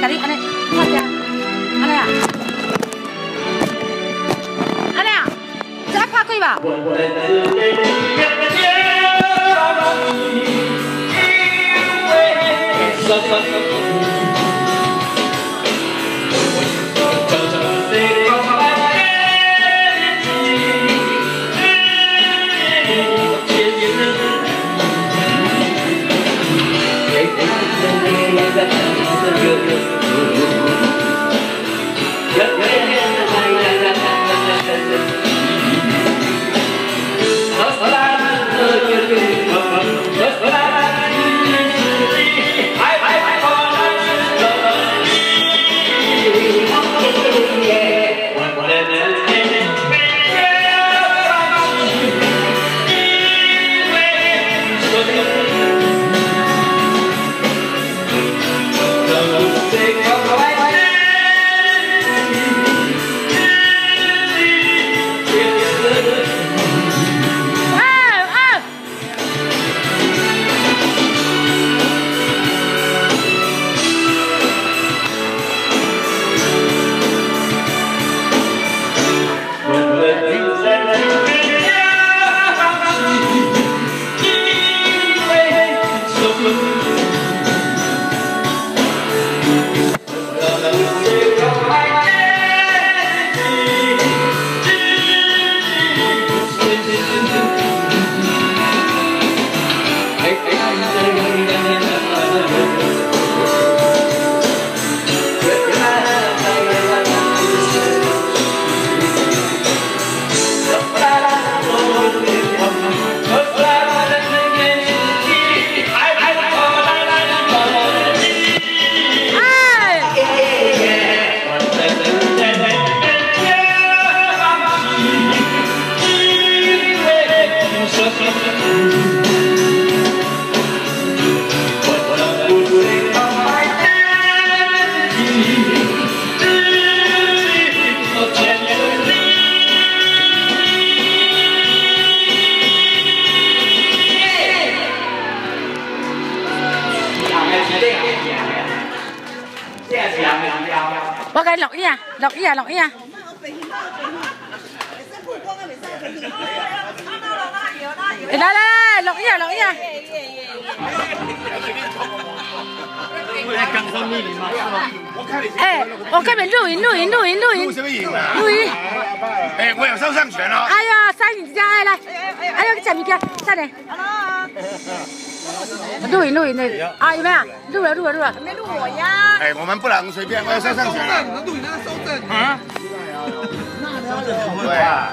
共你按呢，看者，按呢啊，按呢啊，這愛拍開吧？我共你錄音啊，錄音啊，錄音啊。來來來，錄音啊，錄音啊。哎，我這邊錄音，錄音，錄音，錄音。錄音。哎，我有肖像權哦。哎呀，三你家哎來，哎呦，吃物件，等下。錄音錄音的啊，有沒有？錄了錄了錄了。沒錄我呀。哎，我們不能隨便，我要肖像權。錄影那個收證啊。對啊。